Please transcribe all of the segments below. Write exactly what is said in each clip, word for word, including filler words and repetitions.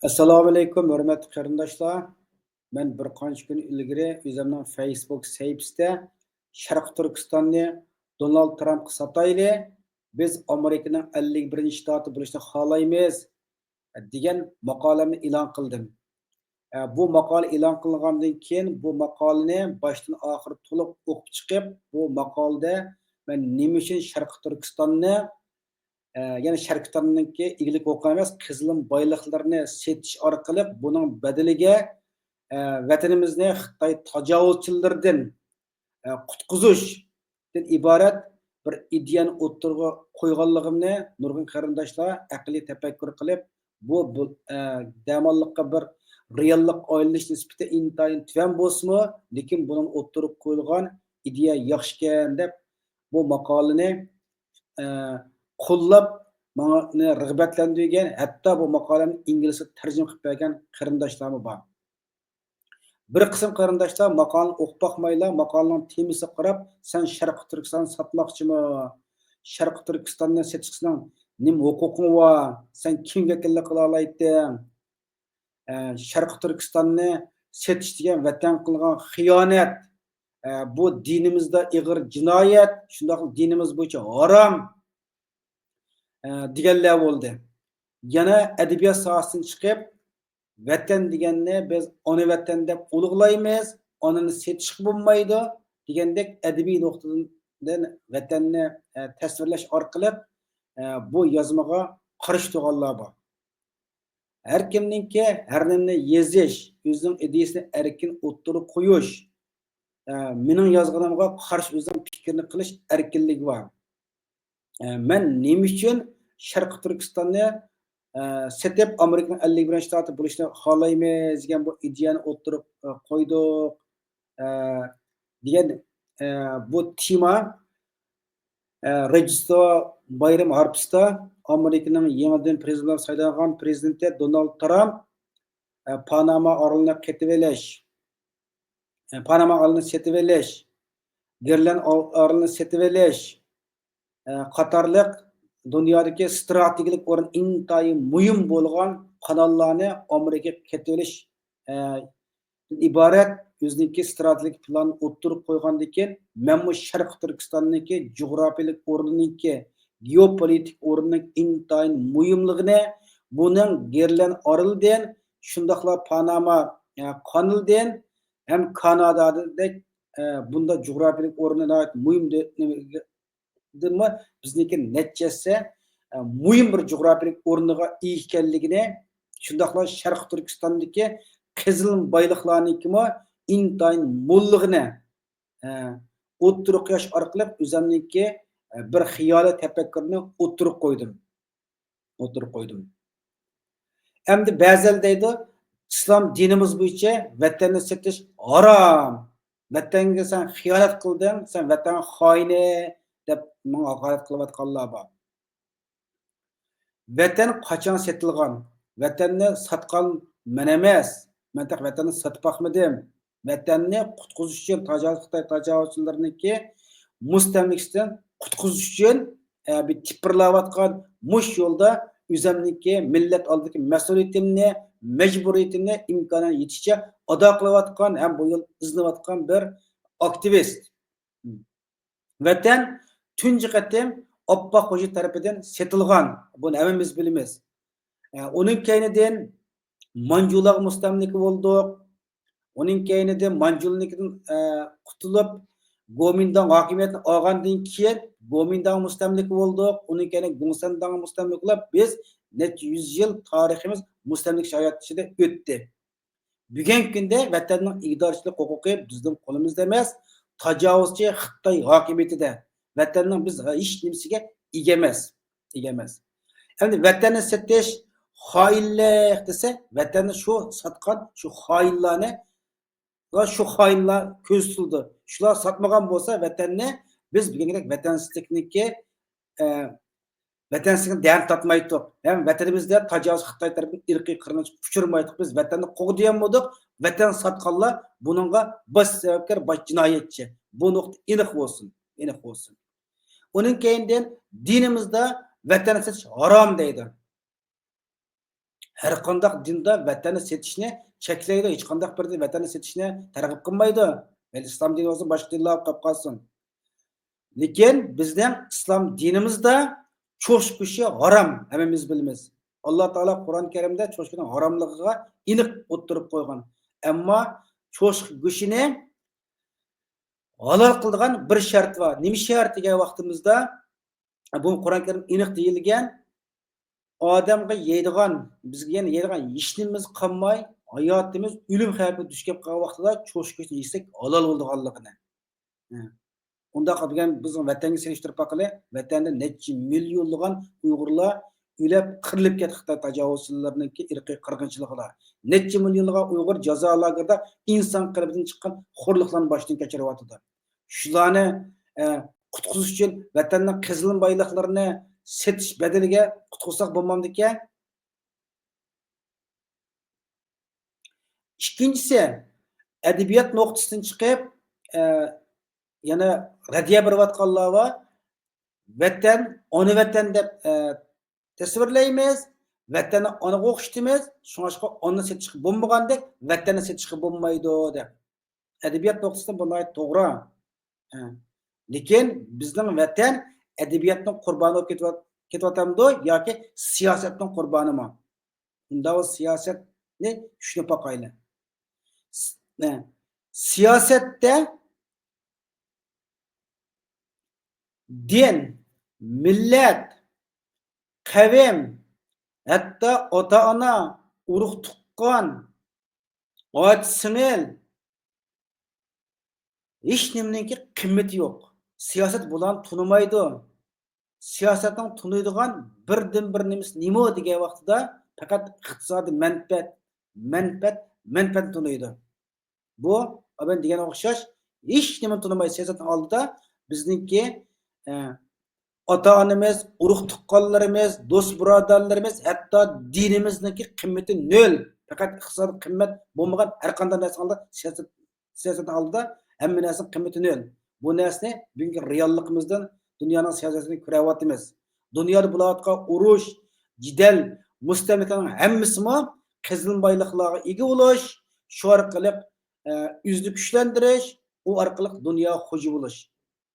ئەسسالامۇئەلەيكۇم، ھۆرمەتلىك قېرىنداشلار. مەن بىر قانچە كۈن ئىلگىرى ئۆزۈمنىڭ فەيسبۇك سەھىپىسىدە شەرقىي تۈركىستاننى دونالد ترامپقا ساتايلى، بىز ئامېرىكىنىڭ ئەللىك بىرىنچى شتاتى بولۇشنى خالايمىز، دېگەن ماقالەمنى ئېلان قىلدىم. ئە، بۇ ماقالە ئېلان قىلىنغاندىن كېيىن، بۇ ماقالىنى باشتىن ئاخىر تولۇق ئوقۇپ چىقىپ، بۇ ماقالىدە مەن نېمە ئۈچۈن شەرقىي تۈركىستاننى، ئە، يەنى شەرقىي تۈركىستاننىڭكى ئىگىلىك ھوقۇقى ئەمەس، قېزىلما بايلىقلىرىنى سېتىش ئارقىلىق بۇنىڭ بەدىلىگە، ئە، ۋەتىنىمىزنى خىتاي تاجاۋۇزچىلىرىدىن ئە، قۇتقۇزۇشتىن ئىبارەت بىر ئىدىيەنى ئوتتۇرىغا قويغانلىقىمنى نۇرغۇن قېرىنداشلار ئەقلىي تەپەككۇر قىلىپ، بۇ، بۇ، ئە، دەماللىققا بىر رېئاللىققا ئايلىنىش نىسبىتى ئىنتايىن تۆۋەن بولسىمۇ، لېكىن بۇنىڭ ئوتتۇرىغا قويۇلغان ئىدىيە ياخشىكەن دەپ، بۇ ماقالىنى، ئە، قوللاپ، ماڭا رىغبەتلەندۈرگەن، ھەتتا بۇ ماقالەمنى ئىنگلىزچە تەرجىمە قىلىپ بەرگەن قېرىنداشلارمۇ بار. بىر قىسىم قېرىنداشلار ماقالىنى ئوقۇپ باقمايلا، ماقالىنىڭ تېمىسىغا قاراپ، «سەن شەرقىي تۈركىستاننى ساتماقچىمۇ؟ شەرقىي تۈركىستاننى سېتىشقا سېنىڭ نېمە ھوقۇقۇڭ بار؟ سەن كىمگە ۋەكىللىك قىلالايتتىڭ؟ ئە، شەرقىي تۈركىستاننى سېتىش دېگەن ۋەتەن قىلغان خىيانەت. ئە، بۇ دىنىمىزدا ئېغىر جىنايەت، شۇنداقلا دىنىمىز بويىچە ھارام.» ئە، دېگەنلەر بولدى. يەنە ئەدەبىيات ساھەسىدىن چىقىپ، ۋەتەن دېگەننى بىز ئانا ۋەتەن دەپ ئۇلۇغلايمىز، ئانىنى سېتىشقا بولمايدۇ دېگەندەك ئەدەبىي نۇقتىدىن ۋەتەننى، ئە، تەسۋىرلەش ئارقىلىق، ئە، بۇ يازمىغا قارشى تۇرغانلار بار. ھەر كىمنىڭكى ھەر نېمىنى يېزىش، ئۆزىنىڭ ئىدىيىسىنى ئەركىن ئوتتۇرىغا قويۇش، ئە، مېنىڭ يازغىنىمغا قارشى ئۆزىنىڭ پىكرىنى قىلىش ئەركىنلىكى بار. ئە، مەن نېمە ئۈچۈن شەرقىي تۈركىستاننى، ئە، سېتىپ، ئامېرىكىنىڭ ئەللىك بىرىنچى شتاتى بولۇشنى خالايمىز دېگەن بۇ ئىدىيەنى ئوتتۇرىغا، ئە، قويدۇق، ئە، دېگەن، ئە، بۇ تېما، ئە، روژدېستۋو بايرىمى ھارپىسىدا ئامېرىكىنىڭ يېڭىدىن پرېزىدېنت بولۇپ سايلانغان پرېزىدېنتى دونالد ترامپ، ئە، پاناما ئارىلىنى قېتىۋېلىش، ئە، پاناما ئارىلىنى سېتىۋېلىش، گرېنلاند ئارىلىنى سېتىۋېلىش، ئە، قاتارلىق دۇنيادىكى ستراتېگىيەلىك ئورنى ئىنتايىن مۇھىم بولغان قاناللارنى ئامېرىكىغا قېتىۋېلىش، ئە، ئىبارەت ئۆزىنىڭكى ستراتېگىيەلىك پىلانىنى ئوتتۇرىغا قويغاندىن كېيىن، مەنمۇ شەرقىي تۈركىستاننىڭكى جۇغراپىيەلىك ئورنىنىڭكى، گېئوپولىتىك ئورنىنىڭ ئىنتايىن مۇھىملىقىنى، بۇنىڭ گرېنلاند ئارىلىدىن، شۇنداقلا پاناما، ئە، قانىلىدىن ھەم كانادادەك، ئە، بۇنداق جۇغراپىيەلىك ئورنى ناھايىتى مۇھىم دۆ-، دىنمۇ بىزنىڭكى نەچچە ھەسسە، ئە، مۇھىم بىر جۇغراپىيەلىك ئورنىغا ئىگە ئىكەنلىكىنى، شۇنداقلا شەرقىي تۈركىستاندىكى قېزىلما بايلىقلارنىڭكىمۇ ئىنتايىن موللۇقىنى، ئە، ئوتتۇرىغا قويۇش ئارقىلىق ئۆزۈمنىڭكى، ئە، بىر خىيالىي تەپەككۇرنى ئوتتۇرىغا قويدۇم. ئوتتۇرىغا قويدۇم. ئەمدى بەزىلەر دەيدۇ، «ئىسلام دىنىمىز بويىچە ۋەتەننى سېتىش ھارام. ۋەتەنگە سەن خىيانەت قىلدىڭ، سەن ۋەتەن خائىنى» دەپ ماڭا ھاقارەت قىلىۋاتقانلار بار. ۋەتەن قاچان سېتىلغان؟ ۋەتەننى ساتقان مەن ئەمەس. مەن تېخى ۋەتەننى سېتىپ باقمىدىم. ۋەتەننى قۇتقۇزۇش ئۈچۈن، تاجاۋۇز-، خىتاي تاجاۋۇزچىلىرىنىڭكى مۇستەملىكىسىدىن قۇتقۇزۇش ئۈچۈن، ئە، بىر تىپىرلاۋاتقان مۇشۇ يولدا ئۆزۈمنىڭكى مىللەت ئالدىدىكى مەسئۇلىيىتىمنى، مەجبۇرىيىتىمنى ئىمكانىم يېتىشىچە ئادا قىلىۋاتقان ھەم بۇ يول ئىزدىنىۋاتقان بىر ئاكتىۋىست. ۋەتەن تۇنجى قېتىم ئاپپاق خوجا تەرىپىدىن سېتىلغان. بۇنى ھەممىمىز بىلىمىز. ئە، ئۇنىڭ كەينىدىن مانجۇلارغا مۇستەملىكە بولدۇق. ئۇنىڭ كەينىدىن مانجۇلنىڭكىدىن، ئە، قۇتۇلۇپ، گومىنداڭ ھاكىمىيەتنى ئالغاندىن كېيىن، گومىنداڭغا مۇستەملىكە بولدۇق. ئۇنىڭ كەينىدىن گۇڭسەنداڭغا مۇستەملىكە بولۇپ، بىز نەچچە يۈز يىل تارىخىمىز مۇستەملىكە شارائىتى ئىچىدە ئۆتتى. بۈگۈنكى كۈندە ۋەتەننىڭ ئىگىدارچىلىق ھوقۇقى بىزنىڭ قولىمىزدا ئەمەس، تاجاۋۇزچى خىتاي ھاكىمىيىتىدە. ۋەتەننىڭ بىز ھېچ نېمىسىگە ئىگە ئەمەس، ئىگە ئەمەس. ئەمدى ۋەتەننى سېتىش خائىنلىق دېسە، ۋەتەننى شۇ ساتقان شۇ خائىنلارنى، شۇ خائىنلار كۆزىتىلىدۇ. شۇلار ساتمىغان بولسا ۋەتەننى، بىز بۈگۈنكىدەك ۋەتەنسىزلىكنىڭكى، ئە، ۋەتەنسىزلىكنى دەم تارتمايتتۇق. ھەم ۋەتىنىمىزدە تاجاۋۇز خىتاي تەرىپىدىن ئىرقىي قىرغىنچىلىققا ئۇچرىمايتتۇق. بىز ۋەتەننى قوغدىيالمىدۇق. ۋەتەن ساتقانلار بۇنىڭغا باش سەۋەبكار، باش جىنايەتچى. بۇ نۇقتا ئېنىق بولسۇن، ئېنىق بولسۇن. ئۇنىڭ كەينىدىن دىنىمىزدا ۋەتەن سېتىش ھارام دەيدۇ. ھەر قانداق دىندا ۋەتەننى سېتىشنى چەكلەيدۇ، ھېچقانداق بىر دىن ۋەتەننى سېتىشنى تەرغىب قىلمايدۇ. مەيلى ئىسلام دىنى بولسۇن، باشقا دىنلار بولۇپ قالسۇن. لېكىن بىزنىڭ ئىسلام دىنىمىزدا چوشقا گۆشى ھارام، ھەممىمىز بىلىمىز. ئاللا تائالا قۇرئان كەرىمدە چوشقىنىڭ ھاراملىقىغا ئېنىق ئوتتۇرىغا قويغان. ئەمما چوشقا گۆشىنى ھالال قىلىدىغان بىر شەرت بار. نېمە شەرت دېگەن ۋاقتىمىزدا، بۇ قۇرئان كەرىم ئېنىق دېيىلگەن، ئادەمگە يەيدىغان، بىزگە يەنە يەيدىغان ھېچنېمىمىز قالماي، ھاياتىمىز ئۆلۈم خەۋپىگە دۇچ كەپ قالغان ۋاقتىدا چوشقا گۆشىنى يېسەك ھالال بولىدىغانلىقىنى. ھە. ئۇنداق دېگەن بىزنىڭ ۋەتەنگە سېلىشتۇرۇپ باقىلى، ۋەتەندە نەچچە مىليونلىغان ئۇيغۇرلار ئۆلۈپ، قىرىلىپ كەتتى خىتاي تاجاۋۇزچىلىرىنىڭكى ئىرقىي قىرغىنچىلىقىدا. نەچچە مىليونلىغان ئۇيغۇر جازا لاگېرىدا ئىنسان قەلبىدىن چىققان خورلۇقلارنى باشتىن كەچۈرۈۋاتىدۇ. شۇلارنى، ئە، قۇتقۇزۇش ئۈچۈن ۋەتەننىڭ قېزىلما بايلىقلىرىنى سېتىش بەدىلىگە قۇتقۇزساق بولمامدىكەن؟ ئىككىنچىسى، ئەدەبىيات نۇقتىسىدىن چىقىپ، ئە، يەنە رەددىيە بېرىۋاتقانلار بار. ۋەتەن، ئانا ۋەتەن دەپ، ئە، تەسۋىرلەيمىز. ۋەتەننى ئانىغا ئوخشىتىمىز. شۇڭلاشقا ئانىنى سېتىشقا بولمىغاندەك، ۋەتەننى سېتىشقا بولمايدۇ دەپ. ئەدەبىيات نۇقتىسىدىن بۇ ناھايىتى توغرا. ھە. لېكىن بىزنىڭ ۋەتەن ئەدەبىياتنىڭ قۇربانى بولۇپ كېتىۋات-، كېتىۋاتامدۇ ياكى سىياسەتنىڭ قۇربانىمۇ؟ ئۇنداق بولسا سىياسەتنى چۈشىنىپ باقايلى. س-، ھە. سىياسەتتە دىن، مىللەت، قەۋم، ھەتتا ئاتا-ئانا، ئۇرۇق-تۇغقان، ئاچا-سىڭىل، ھېچ نېمىنىڭكى قىممىتى يوق. سىياسەت بۇلارنى تونۇمايدۇ. سىياسەتنىڭ تونۇيدىغان بىردىنبىر نېمىسى نېمە دېگەن ۋاقتىدا پەقەت ئىقتىسادىي مەنپەئەت، مەنپەئەت، مەنپەئەتنى تونۇيدۇ. بۇ، ئابەن دېگەنگە ئوخشاش، ھېچ نېمىنى تونۇماي سىياسەتنىڭ ئالدىدا بىزنىڭكى، ئە، ئاتا-ئانىمىز، ئۇرۇق-تۇغقانلىرىمىز، دوست-بۇرادەرلىرىمىز، ھەتتا دىنىمىزنىڭكى قىممىتى نۆل. پەقەت ئىقتىسادىي قىممەت بولمىغان ھەر قانداق نەرسىنىڭ ئالدىدا سىياسەت، سىياسەتنىڭ ئالدىدا ھەممە نەرسىنىڭ قىممىتى نۆل. بۇ نەرسىنى بۈگۈنكى رېئاللىقىمىزدىن دۇنيانىڭ سىياسىتىدىن كۆرۈۋاتىمىز. دۇنيادا بولۇۋاتقان ئۇرۇش، جېدەل، مۇستەملىكىنىڭ ھەممىسىمۇ قېزىلما بايلىقلارغا ئىگە بولۇش، شۇ ئارقىلىق، ئە، ئۆزىنى كۈچلەندۈرۈش، ئۇ ئارقىلىق دۇنياغا خوجا بولۇش.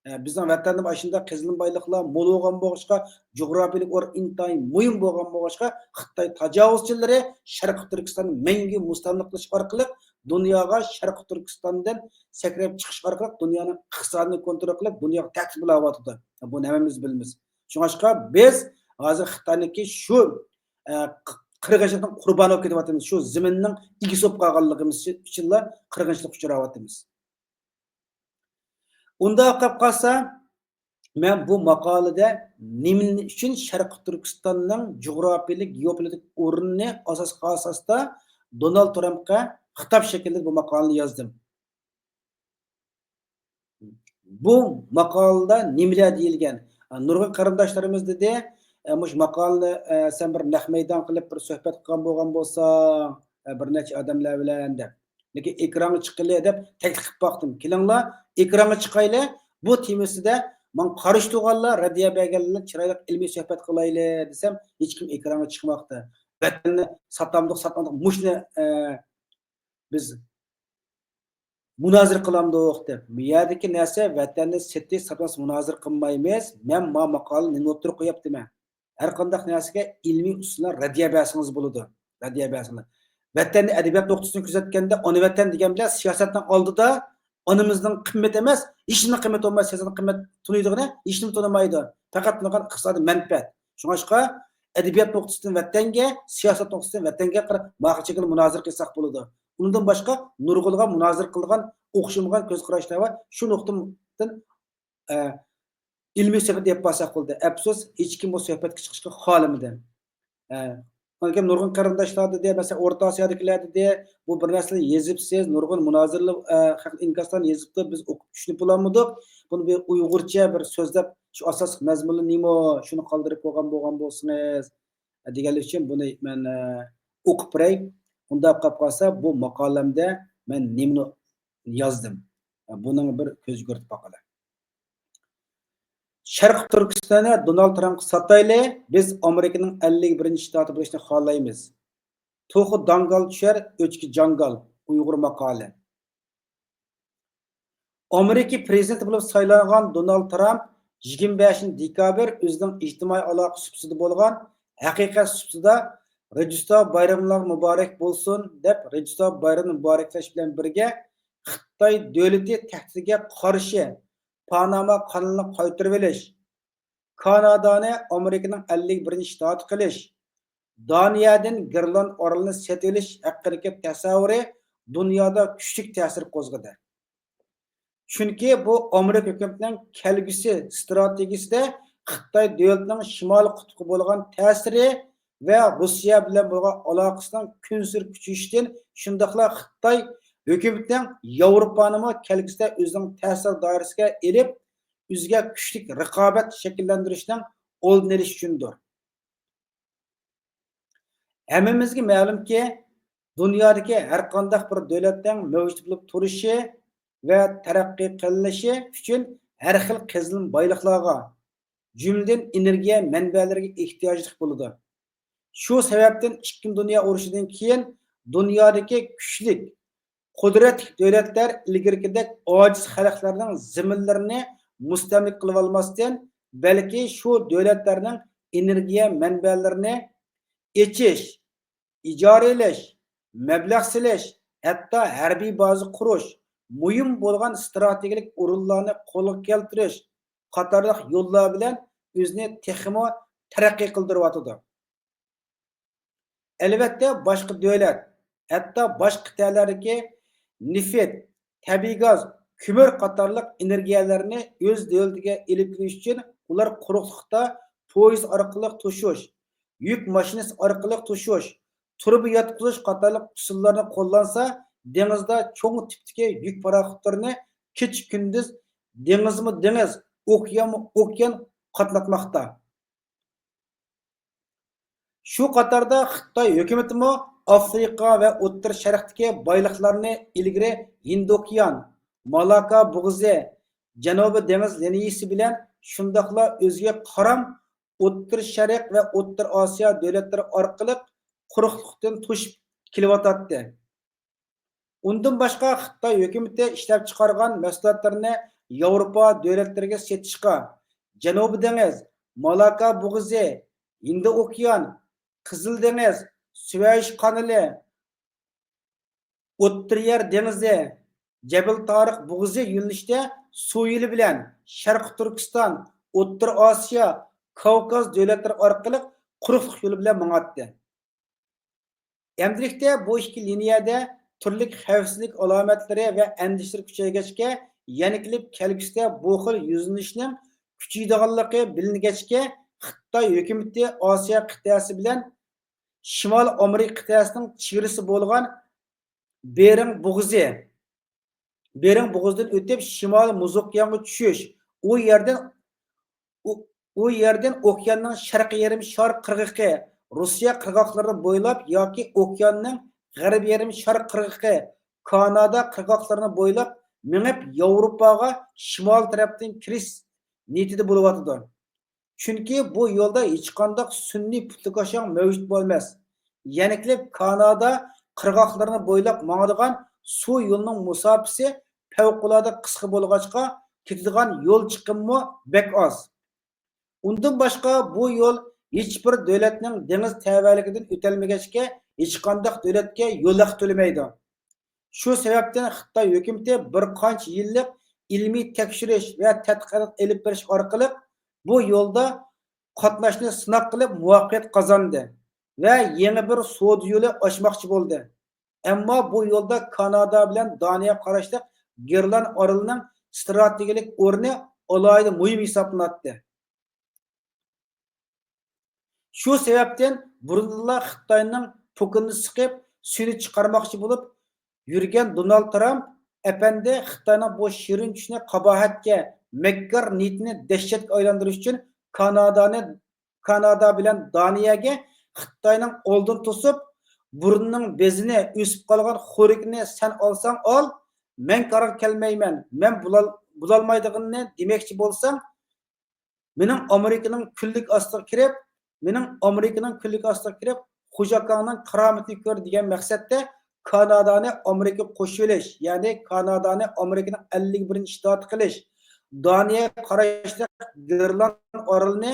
ئە، بىزنىڭ ۋەتەندە ئاشۇنداق قېزىلما بايلىقلار مول بولغان بولغاچقا، جۇغراپىيەلىك ئورۇن ئىنتايىن مۇھىم بولغان بولغاچقا، خىتاي تاجاۋۇزچىلىرى شەرقىي تۈركىستاننى مەڭگۈ مۇستەملىكە قىلىش ئارقىلىق دۇنياغا شەرقىي تۈركىستاندىن سەكرەپ چىقىش ئارقىلىق دۇنيانىڭ ئىقتىسادىنى كونترول قىلىپ، دۇنياغا تەھدىت بولاۋاتىدۇ. بۇنى ھەممىمىز بىلىمىز. شۇڭلاشقا بىز ھازىر خىتاينىڭكى شۇ، ئە، ق-، قىرغىنچىلىقنىڭ قۇربانى بولۇپ كېتىۋاتىمىز. شۇ زېمىننىڭ ئىگىسى بولۇپ قالغانلىقىمىز ئۈچۈنلا قىرغىنچىلىققا ئۇچراۋاتىمىز. ئۇنداق بولۇپ قالسا، مەن بۇ ماقالىدە نېمە ئۈچۈن شەرقىي تۈركىستاننىڭ جۇغراپىيەلىك، گېئوپولىتىك ئورنىنى ئاساس قىلغان ئاساستا دونالد ترامپقا خىتاب شەكلىدە بۇ ماقالىنى يازدىم. بۇ ماقالىدا نېمىلەر دېيىلگەن؟ نۇرغۇن قېرىنداشلىرىمىز دېدى، ئە، مۇشۇ ماقالىنى، ئە، سەن بىر نەق مەيدان قىلىپ بىر سۆھبەت قىلغان بولغان بولساڭ، ئە، بىر نەچچە ئادەملەر بىلەن دەپ. لېكىن ئېكرانغا چىققىلى دەپ تەكلىپ قىلىپ باقتىم. كېلىڭلار، ئېكرانغا چىقايلى. بۇ تېما ئۈستىدە ماڭا قارشى تۇرغانلار، رەددىيە بەرگەنلەر چىرايلىق ئىلمىي سۆھبەت قىلايلى دېسەم، ھېچكىم ئېكرانغا چىقماقتا. ۋەتەننى ساتامدۇق، ساتمامدۇق، مۇشۇنى، ئە، بىز مۇنازىرە قىلامدۇق دەپ. بۇ يەردىكى نەرسە ۋەتەننى سېتىش، ساتماس مۇنازىرە قىلمايمىز. مەن ما ماقالىنى نېمە ئوتتۇرىغا قويۇپتىمەن؟ ھەر قانداق نەرسىگە ئىلمىي ئۇسۇل بىلەن رەددىيە بەرسىڭىز بولىدۇ. رەددىيە بەرسىڭىز. ۋەتەننى ئەدەبىيات نۇقتىسىدىن كۆزەتكەندە، ئانا ۋەتەن دېگەن بىلەن سىياسەتنىڭ ئالدىدا ئانىمىزنىڭ قىممىتى ئەمەس، ھېچنېمە قىممىتى بولمايدۇ. سىياسەتنىڭ قىممەت تونۇيدىغىنى ھېچنېمە تونۇمايدۇ. پەقەت تونۇغان ئىقتىسادىي مەنپەئەت. شۇڭلاشقا ئەدەبىيات نۇقتىسىدىن ۋەتەنگە، سىياسەت نۇقتىسىدىن ۋەتەنگە قاراپ ماقۇل شەكىلدە مۇنازىرە قىلساق بولىدۇ. ئۇنىڭدىن باشقا نۇرغۇنلىغان مۇنازىرە قىلىدىغان ئوخشىمىغان كۆز قاراشلار بار. شۇ نۇقتىدىن، ئە، ئىلمىي سۆھبەت ئېلىپ بارساق بولدى. ئەپسۇس، ھېچكىم بۇ سۆھبەتكە چىقىشقا خالىمىدى. ئە، ئاندىن كېيىن نۇرغۇن قېرىنداشلار دېدى، مەسىلەن، ئورتا ئاسىيادىكىلەر دېدى، بۇ بىر نەرسىلەر يېزىپسىز، نۇرغۇن مۇنازىرىلەر، ئە، خەق ئىنكاسلارنى يېزىپتۇ، بىز ئوقۇپ چۈشىنىپ بولالمىدۇق. بۇنى بىر ئۇيغۇرچە بىر سۆزلەپ، شۇ ئاساسلىق مەزمۇنى نېمە، شۇنى قالدۇرۇپ قويغان بولغان بولسىڭىز، دېگەنلىكى ئۈچۈن بۇنى مەن، ئە، ئوقۇپ بېرەي. ئۇنداق قىلىپ قالسا، بۇ ماقالەمدە مەن نېمىنى يازدىم؟ بۇنىڭ بىر كۆز يۈگۈرتۈپ باقىلى. شەرقىي تۈركىستاننى دونالد ترامپقا ساتايلى، بىز ئامېرىكىنىڭ ئەللىك بىرىنچى شتاتى بولۇشنى خالايمىز. توخۇ داڭگال چۈشەر، ئۆچكە جاڭگال. ئۇيغۇر ماقالى. ئامېرىكا پرېزىدېنتى بولۇپ سايلانغان دونالد ترامپ يىگىرمە بەشىنچى دېكابىر ئۆزىنىڭ ئىجتىمائىي ئالاقە سۇپىسىدا بولغان ھەقىقەت سۇپىسىدا، رىجدىستان بايرىمىڭلار مۇبارەك بولسۇن، دەپ، رىجدىستان بايرىمىنى مۇبارەكلەش بىلەن بىرگە، خىتاي دۆلىتى تەھدىتىگە قارشى پاناما قانىلىنى قايتۇرۇۋېلىش، كانادانى ئامېرىكىنىڭ ئەللىك بىرىنچى شتاتى قىلىش، دانىيەدىن گرېنلاند ئارىلىنى سېتىۋېلىش ھەققىدىكى تەسەۋۋۇرى دۇنيادا كۈچلۈك تەسىر قوزغىدى. چۈنكى بۇ ئامېرىكا ھۆكۈمىتىنىڭ كەلگۈسى ئىستراتېگىيىسىدە خىتاي دۆلىتىنىڭ شىمالىي قۇتۇپقا بولغان تەسىرى ۋە روسىيە بىلەن بولغان ئالاقىسىنىڭ كۈنسېرى كۈچىيىشىدىن، شۇنداقلا خىتاي ھۆكۈمىتىنىڭ ياۋروپانىمۇ كەلگۈسىدە ئۆزىنىڭ تەسىر دائىرىسىگە ئېلىپ، ئۆزىگە كۈچلۈك رىقابەت شەكىللەندۈرۈشنىڭ ئالدىنى ئېلىش ئۈچۈندۇر. ھەممىمىزگە مەلۇمكى، دۇنيادىكى ھەرقانداق بىر دۆلەتنىڭ مەۋجۇت بولۇپ تۇرۇشى ۋە تەرەققىي قىلىشى ئۈچۈن ھەر خىل قېزىلما بايلىقلارغا، جۈملىدىن ئېنېرگىيە مەنبەلىرىگە ئېھتىياجلىق بولىدۇ. شۇ سەۋەبتىن ئىككىنچى دۇنيا ئۇرۇشىدىن كېيىن دۇنيادىكى كۈچلۈك، قۇدرەتلىك دۆلەتلەر ئىلگىرىكىدەك ئاجىز خەلقلەرنىڭ زېمىنلىرىنى مۇستەملىكە قىلىۋالماستىن، بەلكى شۇ دۆلەتلەرنىڭ ئېنېرگىيە مەنبەلىرىنى ئېچىش، ئىجارە ئېلىش، مەبلەغ سېلىش، ھەتتا ھەربىي بازا قۇرۇش، مۇھىم بولغان ئىستراتېگىيەلىك ئورۇنلارنى قولغا كەلتۈرۈش قاتارلىق يوللار بىلەن ئۆزىنى تېخىمۇ تەرەققىي قىلدۇرۇۋاتىدۇ. ئەلۋەتتە، باشقا دۆلەت، ھەتتا باشقا قىتئەلەردىكى نېفىت، تەبىئىي گاز، كۆمۈر قاتارلىق ئېنېرگىيەلەرنى ئۆز دۆلىتىگە ئېلىپ كېلىش ئۈچۈن ئۇلار قۇرۇقلۇقتا پويىز ئارقىلىق توشۇش، يۈك ماشىنىسى ئارقىلىق توشۇش، تۇرۇبا ياتقۇزۇش قاتارلىق ئۇسۇللارنى قوللانسا، دېڭىزدا چوڭ تىپتىكى يۈك پاراخوتلىرىنى كېچە-كۈندۈز، دېڭىزمۇ دېڭىز، ئوكيانمۇ ئوكيان قاتناتماقتا. شۇ قاتاردا خىتاي ھۆكۈمىتىمۇ ئافرىقا ۋە ئوتتۇرا شەرقتىكى بايلىقلارنى ئىلگىرى ھىندى ئوكيان، مالاكا بوغۇزى، جەنۇبىي دېڭىز لىنىيىسى بىلەن شۇنداقلا ئۆزىگە قارام ئوتتۇرا شەرق ۋە ئوتتۇرا ئاسىيا دۆلەتلىرى ئارقىلىق قۇرۇقلۇقتىن توشۇپ كېلىۋاتاتتى. ئۇندىن باشقا، خىتاي ھۆكۈمىتى ئىشلەپچىقارغان مەھسۇلاتلىرىنى ياۋروپا دۆلەتلىرىگە سېتىشقا، جەنۇبىي دېڭىز، مالاكا بوغۇزى، ھىندى ئوكيان، قىزىل دېڭىز، سۈۋەيش قانىلى، ئوتتۇرا يەر دېڭىزى، جەبىل تارىق بوغۇزى يۆنىلىشىدە سۇ يولى بىلەن شەرقىي تۈركىستان، ئوتتۇرا ئاسىيا، كاۋكاز دۆلەتلىرى ئارقىلىق قۇرۇقلۇق يولى بىلەن ماڭاتتى. ئەمدىلىكتە بۇ ئىككى لىنىيەدە تۈرلۈك خەۋپسىزلىك ئالامەتلىرى ۋە ئەندىشىلەر كۈچەيگەچكە، يەنە كېلىپ كەلگۈسىدە بۇ خىل يۈزلىنىشنىڭ كۈچىيىدىغانلىقى بىلىنگەچكە، خىتاي ھۆكۈمىتى ئاسىيا قىتئەسى بىلەن شىمالىي ئامېرىكا قىتئەسىنىڭ چېگرىسى بولغان بېرىڭ بوغۇزى، بېرىڭ بوغۇزىدىن ئۆتۈپ شىمالىي مۇز ئوكيانغا چۈشۈش، ئۇ يەردىن، ئۇ، ئۇ يەردىن ئوكياننىڭ شەرقىي يېرىم شار قىرغىقى، روسىيە قىرغاقلىرىنى بويلاپ ياكى ئوكياننىڭ غەربىي يېرىم شار قىرغىقى، كانادا قىرغاقلىرىنى بويلاپ مېڭىپ ياۋروپاغا شىمال تەرەپتىن كىرىش نىيىتىدە بولۇۋاتىدۇ. چۈنكى بۇ يولدا ھېچقانداق سۈنئىي پۇتلىكاشاڭ مەۋجۇت بولماس. يەنە كېلىپ كانادا قىرغاقلىرىنى بويلاپ ماڭىدىغان سۇ يولىنىڭ مۇساپىسى پەۋقۇلئاددە قىسقا بولغاچقا، كېتىدىغان يول چىقىمىمۇ بەك ئاز. ئۇندىن باشقا، بۇ يول ھېچبىر دۆلەتنىڭ دېڭىز تەۋەلىكىدىن ئۆتەلمىگەچكە، ھېچقانداق دۆلەتكە يول ھەققى تۆلىمەيدۇ. شۇ سەۋەبتىن خىتاي ھۆكۈمىتى بىر قانچە يىللىق ئىلمىي تەكشۈرۈش ۋە تەتقىقات ئېلىپ بېرىش ئارقىلىق بۇ يولدا قاتناشنى سىناق قىلىپ مۇۋەپپەقىيەت قازاندى ۋە يېڭى بىر سودا يولى ئاچماقچى بولدى. ئەمما بۇ يولدا كانادا بىلەن دانىيەگە قاراشلىق گرېنلاند ئارىلىنىڭ ئىستراتېگىيەلىك ئورنى ئالاھىدە مۇھىم ھېسابلىناتتى. شۇ سەۋەبتىن بۇرۇندىنلا خىتاينىڭ پوكىنىنى سىقىپ، سۈيىنى چىقارماقچى بولۇپ يۈرگەن دونالد ترامپ ئەپەندى خىتاينىڭ بۇ شېرىن چۈشىنى قاباھەتكە، مەككار نىيىتىنى دەھشەتكە ئايلاندۇرۇش ئۈچۈن كانادانى، كانادا بىلەن دانىيەگە خىتاينىڭ ئالدىنى توسۇپ، بۇرنىنىڭ بېزىنى، ئۆسۈپ قالغان خورىكىنى سەن ئالساڭ ئال، مەن كارغا كەلمەيمەن، مەن بولال-، بولالمايدىغىنىنى دېمەكچى بولساڭ، مېنىڭ ئامېرىكىنىڭ كۈنلۈك ئاستىغا كىرىپ، مېنىڭ ئامېرىكىنىڭ كۈنلۈك ئاستىغا كىرىپ، خوجاكاڭنىڭ كارامىتىنى كۆر دېگەن مەقسەتتە كانادانى ئامېرىكىغا قوشۇۋېلىش، يەنى كانادانى ئامېرىكىنىڭ ئەللىك بىرىنچى شتاتى قىلىش، دانىيەگە قاراشلىق گىرلاند ئارىلىنى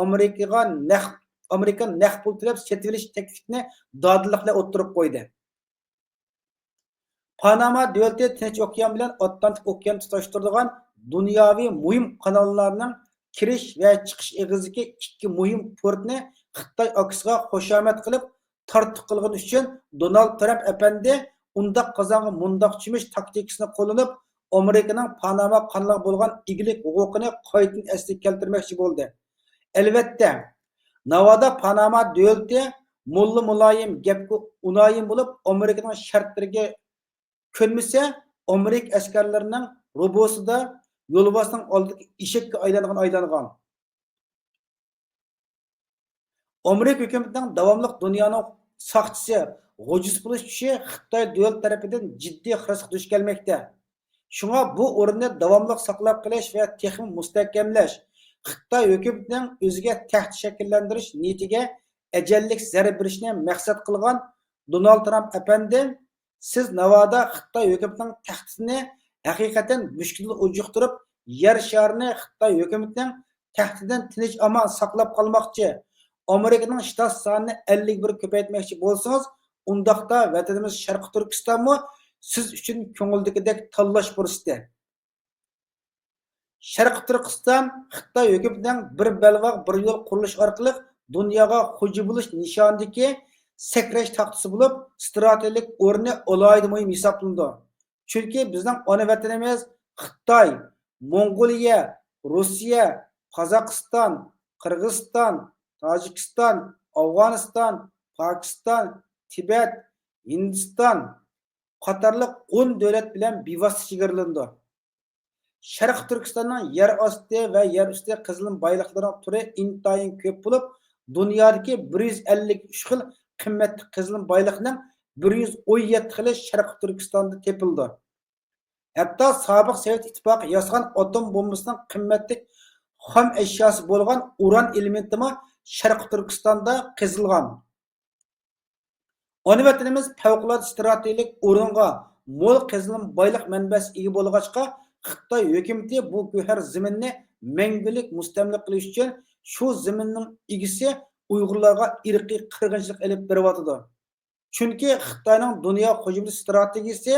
ئامېرىكىغا نەق، ئامېرىكا نەق پۇل تۆلەپ سېتىۋېلىش تەكلىپىنى دادىللىق بىلەن ئوتتۇرىغا قويدى. پاناما دۆلىتى تىنچ ئوكيان بىلەن ئاتلانتىك ئوكيان تۇتاشتۇرىدىغان دۇنياۋى مۇھىم قاناللارنىڭ كىرىش ۋە چىقىش ئېغىزىدىكى ئىككى مۇھىم پورتنى خىتاي ئاكىسىغا خۇشامەت قىلىپ تارتۇق قىلغىنى ئۈچۈن دونالد ترامپ ئەپەندى ئۇنداق قازانغا مۇنداق چۆمۈش تاكتىكىسىنى قوللىنىپ، ئامېرىكىنىڭ پاناما قانىلىغا بولغان ئىگىلىك ھوقۇقىنى قايتىدىن ئەسلىگە كەلتۈرمەكچى بولدى. ئەلۋەتتە، ناۋادا پاناما دۆلىتى موللا مۇلايىم، گەپكە ئۇنايىم بولۇپ، ئامېرىكىنىڭ شەرتلىرىگە كۆنمىسە، ئامېرىكا ئەسكەرلىرىنىڭ روبوسىدا يولۋاسنىڭ ئالدىدىكى ئېشەككە ئايلانغان ئايلانغان. ئامېرىكا ھۆكۈمىتىنىڭ داۋاملىق دۇنيانىڭ ساقچىسى، غۇلجىسى بولۇش چۈشى خىتاي دۆلىتى تەرىپىدىن جىددىي خىرىسقا دۇچ كەلمەكتە. شۇڭا بۇ ئورۇننى داۋاملىق ساقلاپ قېلىش ۋە تېخىمۇ مۇستەھكەملەش، خىتاي ھۆكۈمىتىنىڭ ئۆزىگە تەھدىت شەكىللەندۈرۈش نىيىتىگە ئەجەللىك زەربە بېرىشنى مەقسەت قىلغان دونالد ترامپ ئەپەندى، سىز ناۋادا خىتاي ھۆكۈمىتىنىڭ تەھدىتىنى ھەقىقەتەن مۈشكۈلدىن ئۇجۇقتۇرۇپ، يەر شارىنى خىتاي ھۆكۈمىتىنىڭ تەھدىتىدىن تىنچ-ئامان ساقلاپ قالماقچى، ئامېرىكىنىڭ شتات سانىنى ئەللىك بىرگە كۆپەيتمەكچى بولسىڭىز، ئۇنداقتا ۋەتىنىمىز شەرقىي تۈركىستانمۇ سىز ئۈچۈن كۆڭۈلدىكىدەك تاللاش پۇرسىتى. شەرقىي تۈركىستان خىتاي ھۆكۈمىتىنىڭ بىر بەلباغ، بىر يول قۇرۇلۇشى ئارقىلىق دۇنياغا خوجا بولۇش نىشانىدىكى سەكرەش تاختىسى بولۇپ، ئىستراتېگىيەلىك ئورنى ئالاھىدە مۇھىم ھېسابلىنىدۇ. چۈنكى بىزنىڭ ئانا ۋەتىنىمىز خىتاي، موڭغۇلىيە، روسىيە، قازاقىستان، قىرغىزىستان، تاجىكىستان، ئافغانىستان، پاكىستان، تىبەت، ھىندىستان قاتارلىق ئون دۆلەت بىلەن بىۋاسىتە چېگرىلىنىدۇ. شەرقىي تۈركىستاننىڭ يەر ئاستى ۋە يەر ئۈستى قېزىلما بايلىقلىرىنىڭ تۈرى ئىنتايىن كۆپ بولۇپ، دۇنيادىكى بىر يۈز ئەللىك ئۈچ خىل قىممەتلىك قېزىلما بايلىقنىڭ بىر يۈز ئون يەتتە خىلى شەرقىي تۈركىستاندا تېپىلىدۇ. ھەتتا سابىق سوۋېت ئىتتىپاقى ياسىغان ئاتوم بومبىسىنىڭ قىممەتلىك خام ئەشياسى بولغان ئۇران ئېلېمېنتىمۇ شەرقىي تۈركىستاندا قېزىلغان. ئانا ۋەتىنىمىز پەۋقۇلئاددە ئىستراتېگىيەلىك ئورۇنغا، مول قېزىلما بايلىق مەنبەسىگە ئىگە بولغاچقا، خىتاي ھۆكۈمىتى بۇ گۆھەر زېمىننى مەڭگۈلۈك مۇستەملىكە قىلىش ئۈچۈن شۇ زېمىننىڭ ئىگىسى ئۇيغۇرلارغا ئىرقىي قىرغىنچىلىق ئېلىپ بېرىۋاتىدۇ. چۈنكى خىتاينىڭ دۇنيا خوجىمىتى ئىستراتېگىيىسى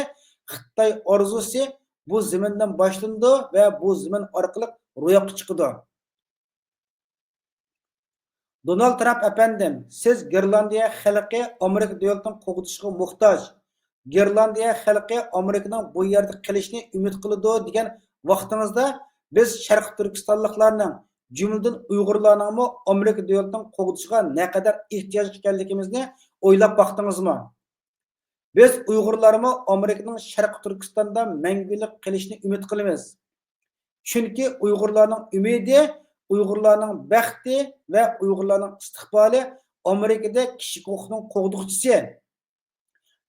خىتاي ئارزۇسى بۇ زېمىندىن باشلىنىدۇ ۋە بۇ زېمىن ئارقىلىق روياپقا چىقىدۇ. دونالد ترامپ ئەپەندىم، سىز گىرلاندىيە خەلقى ئامېرىكا دۆلىتىنىڭ قوغدىشىغا موھتاج، گىرلاندىيە خەلقى ئامېرىكىنىڭ بۇ يەردە قېلىشىنى ئۈمىد قىلىدۇ دېگەن ۋاقتىڭىزدا، بىز شەرقىي تۈركىستانلىقلارنىڭ، جۈملىدىن ئۇيغۇرلارنىڭمۇ ئامېرىكا دۆلىتىنىڭ قوغدىشىغا نەقەدەر ئېھتىياجلىق ئىكەنلىكىمىزنى ئويلاپ باقتىڭىزمۇ؟ بىز ئۇيغۇرلارمۇ ئامېرىكىنىڭ شەرقىي تۈركىستاندا مەڭگۈلۈك قېلىشىنى ئۈمىد قىلىمىز. چۈنكى ئۇيغۇرلارنىڭ ئۈمىدى، ئۇيغۇرلارنىڭ بەختى ۋە ئۇيغۇرلارنىڭ ئىستىقبالى ئامېرىكىدا كىشىلىك ھوقۇقنىڭ قوغدىغۇچىسى،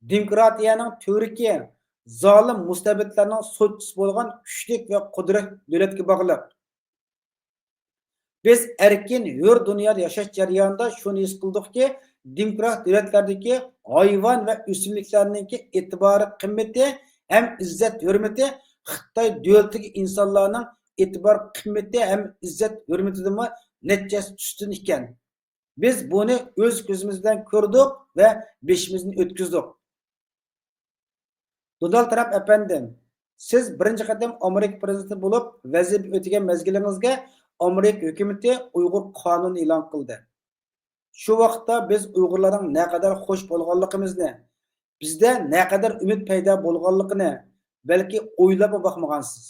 دېموكراتىيەنىڭ تۈۋرۈكى، زالىم مۇستەبىتلەرنىڭ سوتچىسى بولغان كۈچلۈك ۋە قۇدرەتلىك دۆلەتكە باغلىق. بىز ئەركىن، ھۆر دۇنيادا ياشاش جەريانىدا شۇنى ھېس قىلدۇقكى، دېموكراتىك دۆلەتلەردىكى ھايۋان ۋە ئۆسۈملۈكلەرنىڭكى ئېتىبارى قىممىتى ھەم ئىززەت ھۆرمىتى خىتاي دۆلىتىدىكى ئىنسانلارنىڭ ئېتىبار قىممىتى ھەم ئىززەت ھۆرمىتىدىنمۇ نەچچە ھەسسە ئۈستۈن ئىكەن. بىز بۇنى ئۆز كۆزىمىز بىلەن كۆردۇق ۋە بېشىمىزدىن ئۆتكۈزدۇق. دونالد ترامپ ئەپەندىم، سىز بىرىنچى قېتىم ئامېرىكا پرېزىدېنتى بولۇپ ۋەزىپە ئۆتىگەن مەزگىلىڭىزگە ئامېرىكا ھۆكۈمىتى ئۇيغۇر قانۇنى ئېلان قىلدى. شۇ ۋاقىتتا بىز ئۇيغۇرلارنىڭ نەقەدەر خوش بولغانلىقىمىزنى، بىزدە نەقەدەر ئۈمىد پەيدا بولغانلىقىنى بەلكى ئويلاپمۇ باقمىغانسىز.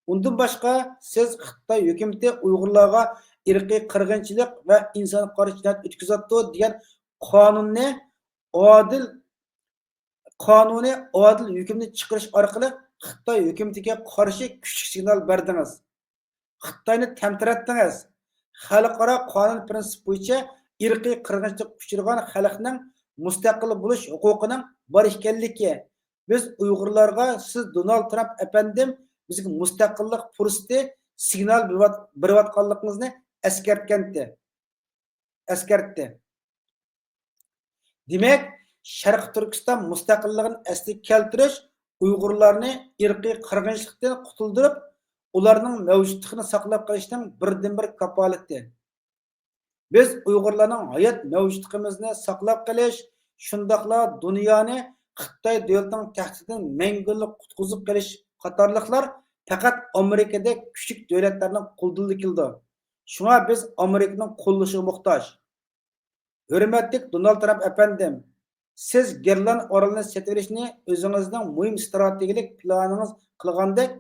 ئۇندىن باشقا، سىز خىتاي ھۆكۈمىتى ئۇيغۇرلارغا ئىرقىي قىرغىنچىلىق ۋە ئىنسانغا قارشى جىنايەت ئۆتكۈزۈۋاتىدۇ دېگەن قانۇننى ئادىل، قانۇنىي ئادىل ھۆكۈمنى چىقىرىش ئارقىلىق خىتاي ھۆكۈمىتىگە قارشى كۈچلۈك سىگنال بەردىڭىز. خىتاينى تەمتىرەتتىڭىز. خەلقئارا قانۇن پىرىنسىپى بويىچە ئىرقىي قىرغىنچىلىققا ئۇچرىغان خەلقنىڭ مۇستەقىل بولۇش ھوقۇقىنىڭ بار ئىكەنلىكى، بىز ئۇيغۇرلارغا سىز دونالد ترامپ ئەپەندىم بىزگە مۇستەقىللىق پۇرسىتى سىگنال بېرىۋات-، بېرىۋاتقانلىقىڭىزنى ئەسكەرتكەنتى، ئەسكەرتتى. دېمەك، شەرقىي تۈركىستان مۇستەقىللىقىنى ئەسلىگە كەلتۈرۈش ئۇيغۇرلارنى ئىرقىي قىرغىنچىلىقتىن قۇتۇلدۇرۇپ، ئۇلارنىڭ مەۋجۇتلۇقىنى ساقلاپ قېلىشنىڭ بىردىنبىر كاپالىتى. بىز ئۇيغۇرلارنىڭ ھايات مەۋجۇتلۇقىمىزنى ساقلاپ قېلىش، شۇنداقلا دۇنيانى خىتاي دۆلىتىنىڭ تەھدىتىدىن مەڭگۈلۈك قۇتقۇزۇپ قېلىش قاتارلىقلار پەقەت ئامېرىكىدەك كۈچلۈك دۆلەتلەرنىڭ قولىدىلا كېلىدۇ. شۇڭا بىز ئامېرىكىنىڭ قوللىشىغا موھتاج. ھۆرمەتلىك دونالد ترامپ ئەپەندىم، سىز گىرلاند ئارىلىنى سېتىۋېلىشنى ئۆزىڭىزنىڭ مۇھىم ئىستراتېگىيەلىك پىلانىڭىز قىلغاندەك،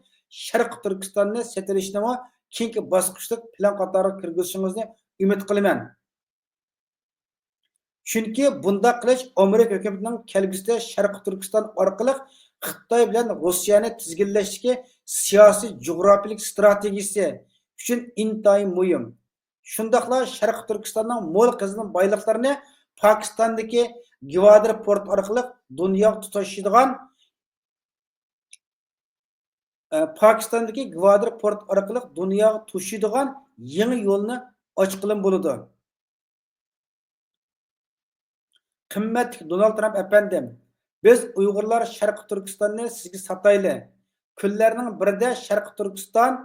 شەرقىي تۈركىستاننى سېتىۋېلىشنىمۇ كېيىنكى باسقۇچلۇق پىلان قاتارىغا كىرگۈزۈشىڭىزنى ئۈمىد قىلىمەن. چۈنكى بۇنداق قىلىش ئامېرىكا ھۆكۈمىتىنىڭ كەلگۈسىدە شەرقىي تۈركىستان ئارقىلىق خىتاي بىلەن روسىيەنى تىزگىنلەشتىكى سىياسىي جۇغراپىيەلىك ئىستراتېگىيىسى ئۈچۈن ئىنتايىن مۇھىم. شۇنداقلا شەرقىي تۈركىستاننىڭ مول قېزىلما بايلىقلىرىنى پاكىستاندىكى گۋادىر پورتى ئارقىلىق دۇنياغا تۇتىشىدىغان، ئە، پاكىستاندىكى گۋادىر پورتى ئارقىلىق دۇنياغا تۇتىشىدىغان يېڭى يولنى ئاچقىلىمۇ بولىدۇ. قىممەتلىك دونالد ترامپ ئەپەندىم، بىز ئۇيغۇرلار شەرقىي تۈركىستاننى سىزگە ساتايلى. كۈنلەرنىڭ بىرىدە شەرقىي تۈركىستان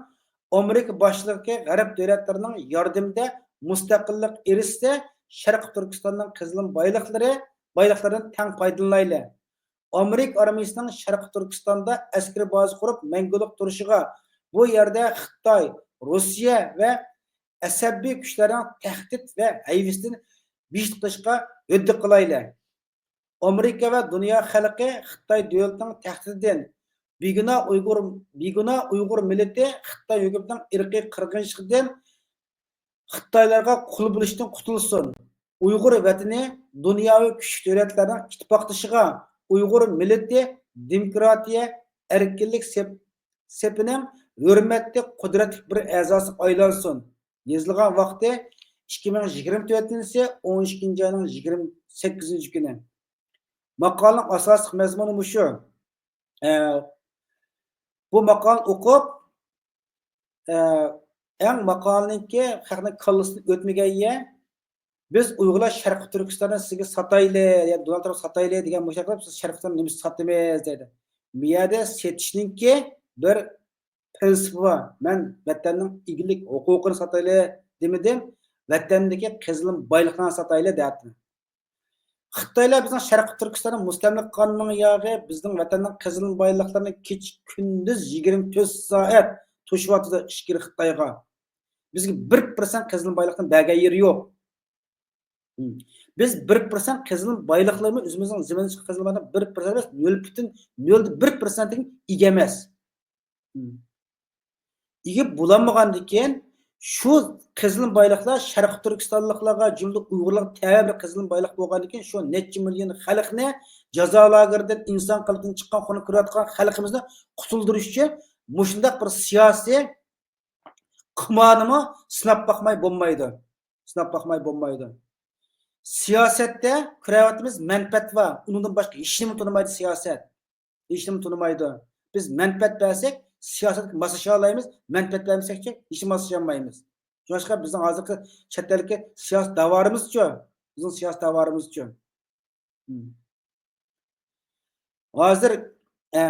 ئامېرىكا باشچىلىقىدىكى غەرب دۆلەتلىرىنىڭ ياردىمىدە مۇستەقىللىققا ئېرىشسە، شەرقىي تۈركىستاننىڭ قېزىلما بايلىقلىرى، بايلىقلىرىدىن تەڭ پايدىلىنايلى. ئامېرىكا ئارمىيىسىنىڭ شەرقىي تۈركىستاندا ئەسكىرىي بازا قۇرۇپ مەڭگۈلۈك تۇرۇشىغا، بۇ يەردە خىتاي، روسىيە ۋە ئەسەبىي كۈچلەرنىڭ تەھدىت ۋە ھەيۋىسىدىن بىخەتەر قىلىشقا ھۆددە قىلايلى. ئامېرىكا ۋە دۇنيا خەلقى خىتاي دۆلىتىنىڭ تەھدىتىدىن، بىگۇناھ ئۇيغۇر، بىگۇناھ ئۇيغۇر مىللىتى خىتاي ھۆكۈمىتىنىڭ ئىرقىي قىرغىنچىلىقىدىن، خىتايلارغا قۇل بولۇشتىن قۇتۇلسۇن. ئۇيغۇر ۋەتىنى دۇنياۋى كۈچلۈك دۆلەتلەرنىڭ ئىتتىپاقدىشىغا، ئۇيغۇر مىللىتى دېموكراتىيە، ئەركىنلىك سېپ-، سېپىنىڭ ھۆرمەتلىك، قۇدرەتلىك بىر ئەزاسىغا ئايلانسۇن. يېزىلغان ۋاقتى ئىككى مىڭ يىگىرمە تۆتىنچى يىل ئون ئىككىنچى ئاينىڭ يىگىرمە سەككىزىنچى كۈنى. ماقالىنىڭ ئاساسلىق مەزمۇنى مۇشۇ. ئە، بۇ ماقالىنى ئوقۇپ، ئە، ئەڭ ماقالىنىڭكى خەقنىڭ كاللىسىدىن ئۆتمىگەن يەر، بىز ئۇيغۇرلار شەرقىي تۈركىستاننى سىزگە ساتايلى، يا دونالد ترامپ ساتايلى دېگەن مۇشۇنداق قىلىپ، سىز شەرقىي تۈركىستاننى نېمىشقا ساتىمىز دەيدۇ. بۇ يەردە سېتىشنىڭكى بىر پىرىنسىپى بار. مەن ۋەتەننىڭ ئىگىلىك ھوقۇقىنى ساتايلى دېمىدىم، ۋەتەندىكى قېزىلما بايلىقلارنى ساتايلى دەۋاتىمەن. خىتايلار بىزنىڭ شەرقىي تۈركىستاننى مۇستەملىكە قىلغاننىڭ ياغى، بىزنىڭ ۋەتەننىڭ قېزىلما بايلىقلىرىنى كېچە كۈندۈز يىگىرمە تۆت سائەت توشۇۋاتىدۇ ئىچكىرى خىتايغا. بىزگە بىر پىرسەنت قېزىلما بايلىقنى بەرگەن يېرى يوق. بىز بىر پىرسەنت قېزىلما بايلىقلىرىمىز، ئۆزىمىزنىڭ زېمىنىمىزدىكى قېزىلما بايلىق بىر پىرسەنت ئەمەس، نۆل پۈتۈن نۆل بىر پىرسەنتتىن ئىگە ئەمەس. ئىگە بولالمىغاندىكىن، شۇ قېزىلما بايلىقلار شەرقىي تۈركىستانلىقلارغا، جۈملىدىن ئۇيغۇرلارغا تەۋە بىر قېزىلما بايلىق بولغاندىكىن، شۇ نەچچە مىليون خەلقنى جازا لاگېرىدىن، ئىنسان قېلىپىدىن چىققان قۇرۇق كۆرۈۋاتقان خەلقىمىزنى قۇتۇلدۇرۇش ئۈچۈن مۇشۇنداق بىر سىياسىي قىمارنىمۇ سىناپ باقماي بولمايدۇ. سىناپ باقماي بولمايدۇ. سىياسەتتە كۆرۈۋاتىمىز، مەنپەئەت بار. ئۇنىڭدىن باشقا ھېچنېمە تونۇمايدۇ سىياسەت. ھېچنېمە تونۇمايدۇ. بىز مەنپەئەت بەرسەك، سىياسەتكە ماسلىشالايمىز، مەنپەئەت بەرمىسەكچە، ھېچنېمە ماسلىشالمايمىز. شۇڭلاشقا بىزنىڭ ھازىرقى چەت ئەلدىكى سىياسىي داۋالىرىمىزچۇ؟ بىزنىڭ سىياسىي داۋالىرىمىزچۇ؟ ھازىر، ئە،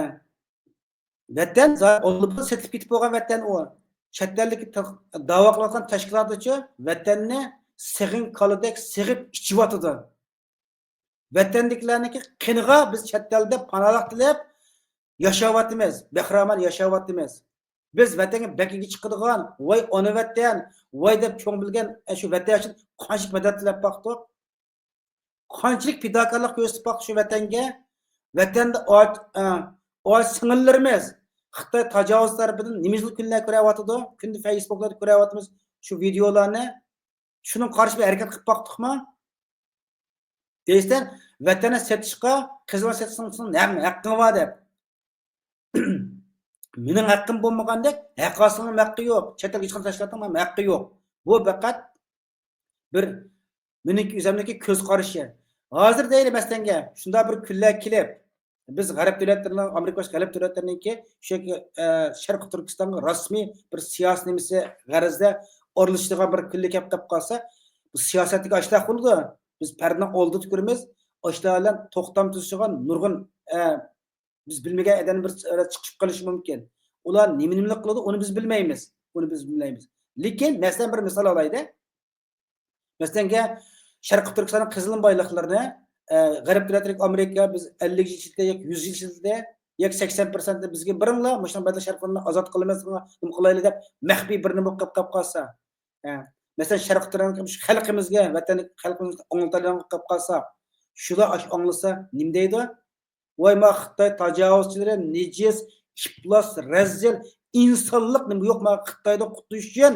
ۋەتەن زا-، ئاللىبۇرۇن سېتىلىپ كېتىپ بولغان ۋەتەن ئۇ. چەت ئەلدىكى تا-، داۋا قىلىۋاتقان تەشكىلاتلارچۇ ۋەتەننى سېغىن كالىدەك سېغىپ ئىچىۋاتىدۇ. ۋەتەندىكىلەرنىڭكى قېنىغا بىز چەت ئەلدە پاناھلىق تىلەپ ياشاۋاتىمىز، بەختىيار ياشاۋاتىمىز. بىز ۋەتەنگە بەك ئىگە چىقىدىغان، ۋاي ئانا ۋەتەن، ۋاي دەپ چوڭ بىلگەن، ئە، شۇ ۋەتەن ئۈچۈن قانچىلىك بەدەل تىلەپ باقتۇق. قانچىلىك پىداكارلىق كۆرسىتىپ باقتۇق شۇ ۋەتەنگە. ۋەتەندە ئاچ-، ئە، ئاچ سىڭىللىرىمىز خىتاي تاجاۋۇزچىلار تەرىپىدىن نېمە يۈزلۈك كۈنلەر كۆرۈۋاتىدۇ؟ كۈندە فېيسبۇكلاردا كۆرۈۋاتىمىز شۇ ۋىدېئولارنى. شۇنىڭغا قارشى بىر ھەرىكەت قىلىپ باقتۇقمۇ؟ دەيسەن، ۋەتەننى سېتىشقا، قېزىلما سېتىشنىڭ ھەم ھەققىڭ بار دەپ. مېنىڭ ھەققىم بولمىغاندەك، ھەق ھاسىلنىڭ ھەققى يوق. چەت ئەل ھېچقانداق تەشكىلاتنىڭ ھەققى يوق. بۇ پەقەت بىر مېنىڭكى ئۆزۈمنىڭكى كۆز قارىشى. ھازىر دەيلى مەسىلەنگە، شۇنداق بىر كۈنلەر كېلىپ، بىز غەرب دۆلەتلىرىنىڭ، ئامېرىكا باشقا غەرب دۆلەتلىرىنىڭكى شۇ، ئە، شەرقىي تۈركىستانغا رەسمىي بىر سىياسىي نېمىسى غەرىزدە ئارىلىشىدىغان بىر كۈنلەر كېلىپ قالسا، بۇ سىياسەتتىكى ئاشۇنداق بولىدۇ. بىز پەردىنىڭ ئالدىدا كۆرىمىز، ئاشۇلار بىلەن توختام تۇتۇشىدىغان نۇرغۇن، ئە، بىز بىلمىگەن ئادەمدىن بىر چىقىپ قېلىشى مۇمكىن. ئۇلار نېمە نېمىلىك قىلىدۇ، ئۇنى بىز بىلمەيمىز. ئۇنى بىز بىلمەيمىز. لېكىن مەسىلەن، بىر مىسال ئالايلى. مەسىلەنگە، شەرقىي تۈركىستاننىڭ قېزىلما بايلىقلىرىنى، ئە، غەرب دۆلەتلىرىگە، ئامېرىكا، بىز ئەللىك يىل ئىچىدە ياكى يۈز يىل ئىچىدە ياكى سەكسەن پىرسەنتنى بىزگە بېرىڭلار، مۇشۇنىڭ بەدىلىدە شەرقىي تۈركلەرنى ئازاد قىلىمىز، نېمە قىلايلى دەپ مەخپىي بىر نېمە بولۇپ قېلىپ قالسا. ئە، مەسىلەن، شەرقىي تۈركلەرنىڭ خەلقىمىزگە، ۋەتەن خەلقىمىزگە ئاڭلىتايلىغان قىلىپ قالسا، شۇلار ئاشۇ ئاڭلىسا نېمە دەيدۇ؟ ۋاي، ما خىتاي تاجاۋۇزچىلىرى، نىجىس، ئىپلاس، رەزىل، ئىنسانلىق نېمە يوق، ما خىتايدىن قۇتۇلۇش ئۈچۈن،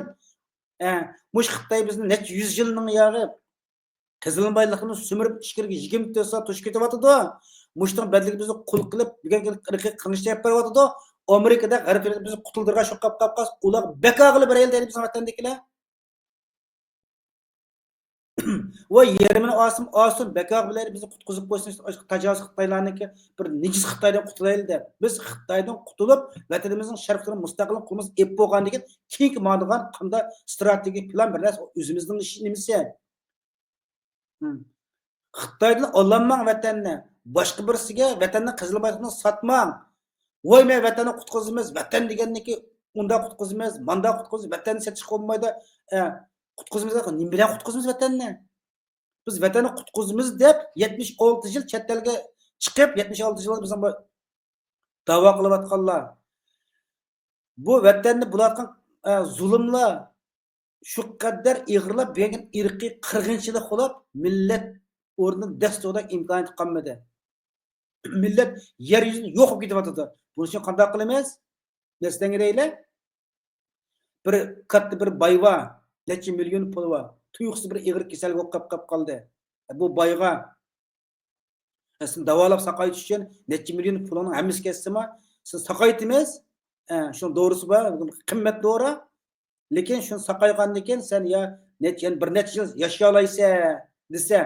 ئە، مۇشۇ خىتاي بىزنى نەچچە يۈز يىلنىڭ ياغى قېزىلما بايلىقىنى سۈمۈرۈپ، ئىچكىرىگە يىگىرمە تۆت سائەت توشۇپ كېتىۋاتىدۇ. مۇشۇنىڭ بەدىلىگە بىزنى قۇل قىلىپ، بۈگۈنكى ئىرقىي قىرغىنچىلىق ئېلىپ بېرىۋاتىدۇ. ئامېرىكىدا غەرب دۆلەتلىرى بىزنى قۇتۇلدۇرغان شۇ قاپ قاپ قالسا، ئۇلارغا بەك ئاغىلى بېرەيلى دەيدۇ بىزنىڭ ۋەتەندىكىلەر. ۋاي، يېرىمىنى ئالسۇن، ئالسۇن، بەك ئاغىلى بىزنى قۇتقۇزۇپ قويسۇن، تاجاۋۇز خىتايلارنىڭكى بىر نىجىس خىتايدىن قۇتۇلايلى دەپ. بىز خىتايدىن قۇتۇلۇپ، ۋەتىنىمىزنىڭ شەرقىدىن مۇستەقىل قۇرۇمىز ئېپ بولغاندىن كېيىن، كېيىنكى ماڭىدىغان قانداق ئىستراتېگىيە پىلان، بىر نەرسە ئۆزىمىزنىڭ ئىشى نېمىسى؟ خىتايدىن ئالالماڭ ۋەتەننى. باشقا بىرسىگە ۋەتەننىڭ قىزىل بايرىقىنى ساتماڭ. ۋاي، مەن ۋەتەننى قۇتقۇزىمىز، ۋەتەن دېگەننىكى ئۇنداق قۇتقۇزىمىز، مانداق قۇتقۇزىمىز، ۋەتەننى سېتىشقا بولمايدۇ. ئە، قۇتقۇزىمىز، نېمە بىلەن قۇتقۇزىمىز ۋەتەننى؟ بىز ۋەتەننى قۇتقۇزىمىز دەپ يەتمىش ئالتە يىل چەت ئەلگە چىقىپ، يەتمىش ئالتە يىل بىزنىڭ بۇ داۋا قىلىۋاتقانلار، بۇ ۋەتەندە بولۇۋاتقان، ئە، زۇلۇملار، شۇ قەدەر ئېغىرلاپ، بۈگۈن ئىرقىي قىرغىنچىلىق بولۇپ، مىللەت ئورنىدىن دەس تۇرىدىغان ئىمكانىيىتى قالمىدى. مىللەت يەر يۈزىدىن يوق بولۇپ كېتىۋاتىدۇ. بۇنىڭ ئۈچۈن قانداق قىلىمىز؟ نەرسىلەرگە دەيلى. بىر كاتتا بىر باي بار، نەچچە مىليون پۇلى بار. تۇيۇقسىز بىر ئېغىر كېسەلگە ئۇقۇپ قېلىپ قالدى. بۇ بايغا سېنى داۋالاپ ساقايتىش ئۈچۈن نەچچە مىليون پۇلۇڭنىڭ ھەممىسى كەتسىمۇ، سېنى ساقايتىمىز. ئە، شۇنىڭ دورىسى بار، قىممەت دورا. لېكىن شۇنى ساقايغاندىن كېيىن سەن يا نەچچە، يەنە بىر نەچچە يىل ياشىيالايسەن دېسە،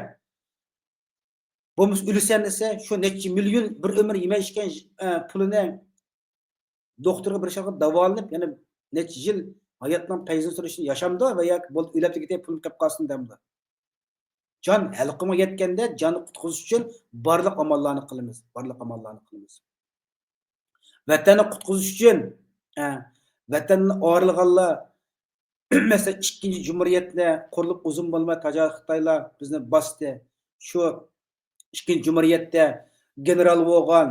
بولمىسا ئۆلىسەن دېسە، شۇ نەچچە مىليون بىر ئۆمۈر يېمەي ئىچكەن، ئە، پۇلىنى دوختۇرغا بېرىش ئارقىلىق داۋالىنىپ، يەنە نەچچە يىل ھاياتنىڭ پەيزىنى سۈرۈشنى ياشامدۇ ۋە ياكى بولدى، ئۆلۈپ كېتەي، پۇلۇم كەپ قالسۇن دەمدۇ؟ جان ھەلقۇمغا يەتكەندە، جاننى قۇتقۇزۇش ئۈچۈن بارلىق ئاماللارنى قىلىمىز، بارلىق ئاماللارنى قىلىمىز. ۋەتەننى قۇتقۇزۇش ئۈچۈن، ئە، ۋەتەندىن ئايرىلغانلار، مەسىلەن، ئىككىنچى جۇمھۇرىيەتنى قۇرۇلۇپ ئۇزۇن بولماي تاجار خىتايلار بىزنى باستى. شۇ ئىككىنچى جۇمھۇرىيەتتە گېنېرال بولغان،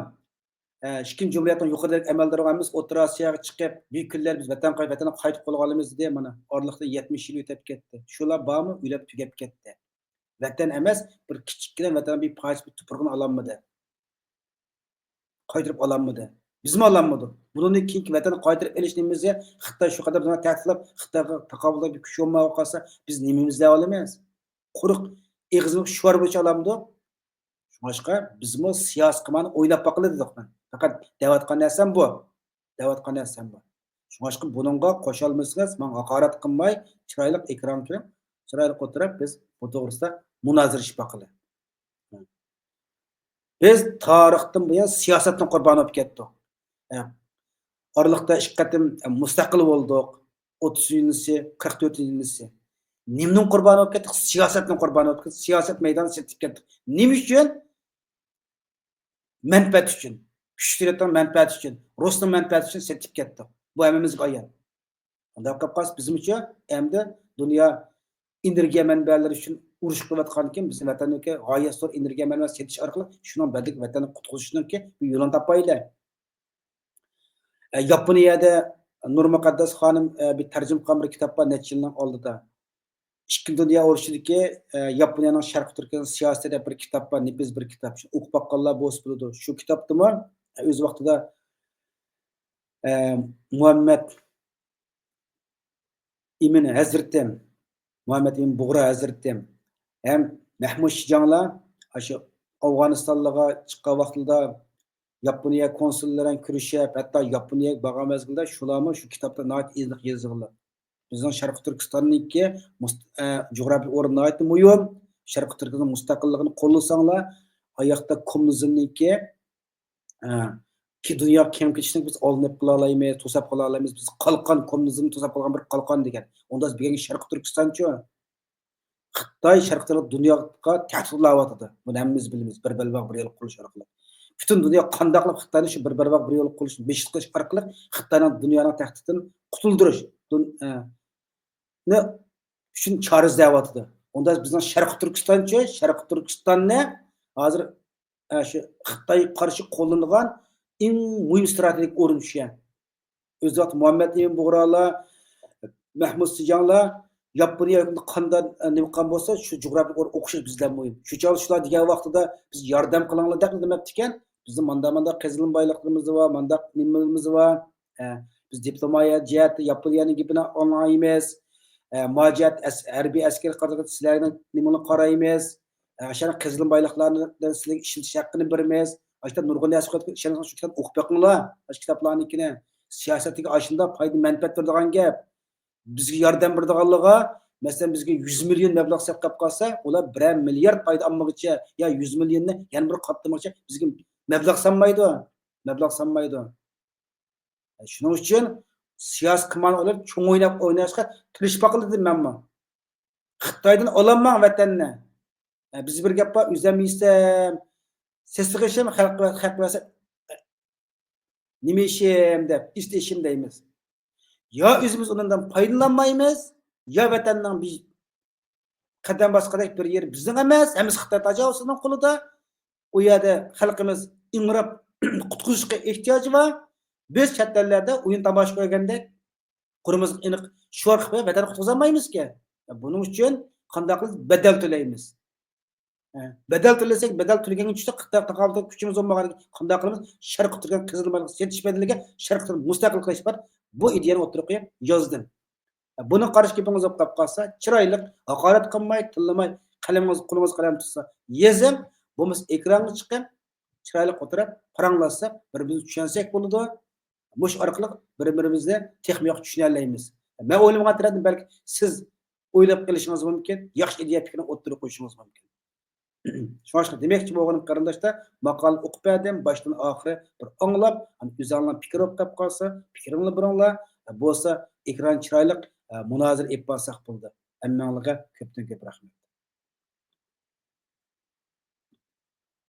ئە، ئىككىنچى جۇمھۇرىيەتنىڭ يۇقىرىدىكى ئەمەلدارلار ھەممىسى ئوتتۇرا ئاسىياغا چىقىپ، بىر كۈنلەر بىز ۋەتەن قاي-، ۋەتەنگە قايتىپ قالغانلىمىز دېدى. مانا، ئارىلىقتا يەتمىش يىل ئۆتۈپ كەتتى. شۇلار بارمۇ؟ ئۆلۈپ تۈگەپ كەتتى. ۋەتەن ئەمەس، بىر كىچىككىنە ۋەتەننىڭ بىر پارچىسى، بىر تۇپرىقىنى ئالالمىدى. قايتۇرۇپ ئالالمىدى. بىزمۇ ئالالمىدۇق. بۇنىڭدىن كېيىنكى ۋەتەننى قايتۇرۇپ ئېلىش نېمىمىزگە خىتاي شۇ قەدەر بىزنى تەھدىتلەپ، خىتايغا تاقابىل تۇرىدىغان بىر كۈچ بولماي قالسا، بىز نېمىمىزنى ئالىمىز؟ قۇرۇق ئېغىزىمىزغا شوئار بولۇشنى ئالامدۇق؟ شۇڭلاشقا بىزمۇ سىياسىي قىمارنى ئويناپ باقىلى دېدۇق مەن. پەقەت دەۋاتقان نەرسەم بۇ. دەۋاتقان نەرسەم بۇ. شۇڭلاشقا بۇنىڭغا قوشۇلمىسىڭىز، ماڭا ھاقارەت قىلماي، چىرايلىق ئېكرانغا كىرىپ، چىرايلىق ئولتۇرۇپ، بىز بۇ توغرىسىدا مۇنازىرىلىشىپ باقىلى. بىز تارىختىن بۇيان سىياسەتنىڭ قۇربانى بولۇپ كەتتۇق. ئارىلىقتا ئىككى قېتىم مۇستەقىل بولدۇق. ئوتتۇزىنچى يىلىسى، قىرىق تۆتىنچى يىلىسى. نېمىنىڭ قۇربانى بولۇپ كەتتۇق؟ سىياسەتنىڭ قۇربانى بولۇپ كەتتۇق. سىياسەت مەيدانى سېتىپ كەتتۇق. نېمە ئۈچۈن؟ مەنپەئەت ئۈچۈن. كۈچلۈك دۆلەتنىڭ مەنپەئەتى ئۈچۈن. رۇسنىڭ مەنپەئەتى ئۈچۈن سېتىپ كەتتۇق. بۇ ھەممىمىزگە ئايان. ئۇنداق قىلىپ قالسا، بىزمۇچە ئەمدى دۇنيا ئېنېرگىيە مەنبەلىرى ئۈچۈن ئۇرۇش قىلىۋاتقاندىكىن، بىزنىڭ ۋەتەندىكى غايەت زور ئېنېرگىيە مەنبەسىنى سېتىش ئارقىلىق شۇنىڭ بەدىلىگە ۋەتەننى قۇتقۇزۇشنىڭكى بىر يولىنى تاپايلى. ئە، ياپونىيەدە نۇر مۇقەددەس خانىم، ئە، بىر تەرجىمە قىلغان بىر كىتاب بار، نەچچە يىلنىڭ ئالدىدا. ئىككىنچى دۇنيا ئۇرۇشىدىكى، ئە، ياپونىيەنىڭ شەرقىي تۈركىستان سىياسىتى دەپ بىر كىتاب بار، نېپىز بىر كىتاب. شۇنى ئوقۇپ باققانلار بولسا بىلىدۇ. شۇ كىتابتىمۇ، ئە، ئۆز ۋاقتىدا، ئە، مۇھەممەد ئىمىن ھەزرىتىم، مۇھەممەد ئىمىن بۇغرا ھەزرىتىم ھەم مەھمۇد شىجاڭلار ئاشۇ ئافغانىستانلارغا چىققان ۋاقتىدا ياپونىيە كونسۇللىرى بىلەن كۆرۈشۈپ، ھەتتا ياپونىيەگە بارغان مەزگىلدە شۇلارمۇ شۇ كىتابتا ناھايىتى ئېنىق يېزىلغان. بىزنىڭ شەرقىي تۈركىستاننىڭكى مۇست-، ئە، جۇغراپىيە ئورنى ناھايىتى مۇھىم. شەرقىي تۈركىستاننىڭ مۇستەقىللىقىنى قوللىساڭلار، ئاياقتا كوممۇنىزمنىڭكى ئە، كى-، دۇنيا كېڭىيىپ كېتىشىنى بىز ئالدىنى ئېلىپ قالالايمىز، توساپ قالالايمىز. بىز قالقان، كوممۇنىزمنى توساپ قالغان بىر قالقان دېگەن. ئۇندا بىز بۈگۈنكى شەرقىي تۈركىستانچۇ؟ خىتاي شەرقىي دۇنياغا تەھدىت قىلىۋاتىدۇ. بۇنى ھەممىمىز بىلىمىز. بىر بەلباغ، بىر يول قۇرۇلۇشى ئارقىلىق. پۈتۈن دۇنيا قانداقلا خىتاينى شۇ بىر بەلباغ، بىر يول قۇرۇلۇشىنى بېشىت قىلىش ئارقىلىق خىتاينىڭ دۇنيانىڭ تەھدىتىدىن قۇتۇلدۇرۇش، دۇن-، ئە، نى ئۈچۈن چارە ئىزدەۋاتىدۇ. ئۇندا بىزنىڭ شەرقىي تۈركىستانچۇ، شەرقىي تۈركىستاننى ھازىر، ئە، شۇ خىتايغا قارشى قوللىنىدىغان ئەڭ مۇھىم ستراتېگىك ئورۇن شۇ يەر. ئۆز ۋاقتىدا مۇھەممەد ئىمىن بۇغرالار، مەھمۇد سىجاڭلار ياپونىيە ھۆكۈمىتى قانداق، ئە، نېمە قىلغان بولسا، شۇ جۇغراپىيەلىك ئورۇن ئوخشاش بىزدە مۇھىم. شۇ چاغدا شۇلار دېگەن ۋاقتىدا بىز ياردەم قىلىڭلار دەپ دېمەپتىكەن. بىزدە ماندا-ماندا قېزىلما بايلىقلىرىمىز بار، ماندا نېمىلىرىمىز بار. ئە، بىز دىپلوماتىيە جەھەتتە ياپونىيەنىڭ گېپىنى ئاڭلايمىز. ئە، مال جەھەت ئەس-، ھەربىي ئەسكەرىي قاتارلىقتا سىلەرنىڭ نېمىڭلارنى قارايمىز. ئە، ئاشۇ قېزىلما بايلىقلارنى سىلەرگە ئىشلىتىش ھەققىنى بېرىمىز. ئاشۇ نۇرغۇن نەرسە قويۇپ، ئىشەنسىڭىز شۇ كىتابنى ئوقۇپ بېقىڭلار. ئاشۇ كىتابلارنىڭكىنى. سىياسەتتىكى ئاشۇنداق پايدا مەنپەئەت بېرىدىغان گەپ. بىزگە ياردەم بېرىدىغانلىقىغا، مەسىلەن، بىزگە يۈز مىليون مەبلەغ سېلىپ قالسا، ئۇلار بىرەر مىليارد پايدا ئالمىغىچە يا يۈز مىليوننى يەنە بىر قاتلىمىغىچە بىزگە مەبلەغ سالمايدۇ. مەبلەغ سالمايدۇ. شۇنىڭ ئۈچۈن سىياسىي قىمارنى ئويناپ، چوڭ ئويناپ، ئويناشقا تىرىشىپ باقىلى دېدىم مەنمۇ. خىتايدىن ئالالماڭ ۋەتەننى. ئە، بىزدە بىر گەپ بار، ئۆزۈم يېسەم، سېسىق ئېشىم، خەلققە، خەلققە بەرسەم، نېمە ئېشىم دەپ، ئىسسىق ئېشىم دەيمىز. يا ئۆزىمىز ئۇنىڭدىن پايدىلانمايمىز، يا ۋەتەننىڭ بىر قەدەم باسقۇدەك بىر يېرى بىزنىڭ ئەمەس، ھەممىسى خىتاي تاجاۋۇزچىسىنىڭ قولىدا. ئۇ يەردە خەلقىمىز ئىڭراپ قۇتقۇزۇشقا ئېھتىياجى بار. بىز چەت ئەللەردە ئويۇن تاماشا كۆرگەندەك قولىمىزغا ئېنىق شوئار قىلىپ ۋەتەننى قۇتقۇزالمايمىزكەن. بۇنىڭ ئۈچۈن قانداق قىلىپ بەدەل تۆلەيمىز؟ ھە، بەدەل تۆلىسەك، بەدەل تۆلىگەنگە چۈشسەك، خىتاي تاقابىلىدە كۈچىمىز بولمىغاندىكىن قانداق قىلىمىز؟ شەرقىي تۈركىيە قىزىل بايراق سېتىش بەدىلىگە شەرقىي تۈركىيە مۇستەقىل قىلىش بار. بۇ ئىدىيەنى ئوتتۇرىغا قويۇپ يازدىم. بۇنى قارشى گېپىڭىز يوق بولۇپ قالسا، چىرايلىق، ھاقارەت قىلماي، تىللىماي، قەلىمىڭىز، قولىڭىز قەلەم تۇتسا يېزىڭ، بولمىسا ئېكرانغا چىقىڭ، چىرايلىق ئولتۇرۇپ پاراڭلاشساق، بىر-بىرىمىزنى چۈشەنسەك بولىدۇ. مۇشۇ ئارقىلىق بىر-بىرىمىزنى تېخىمۇ ياخشى چۈشىنەلەيمىز. مەن ئويلىمىغان تەرەپتىن بەلكى سىز ئويلاپ قېلىشىڭىز مۇمكىن، ياخشى ئىدىيە پىكىرنى ئوتتۇرىغا قويۇشىڭىز مۇمكىن. شۇڭلاشقا دېمەكچى بولغىنىم قېرىنداشلار، ماقالىنى ئوقۇپ بەردىم، باشتىن ئاخىرى بىر ئاڭلاپ، ئاندىن ئۆزۈڭلارنىڭ پىكرى بولۇپ قالسا، پىكرىڭلارنى بېرىڭلار. بولسا ئېكران چىرايلىق، مۇنازىرە ئېلىپ بارساق بولدى. ھەممىڭلارغا كۆپتىن كۆپ رەھمەت.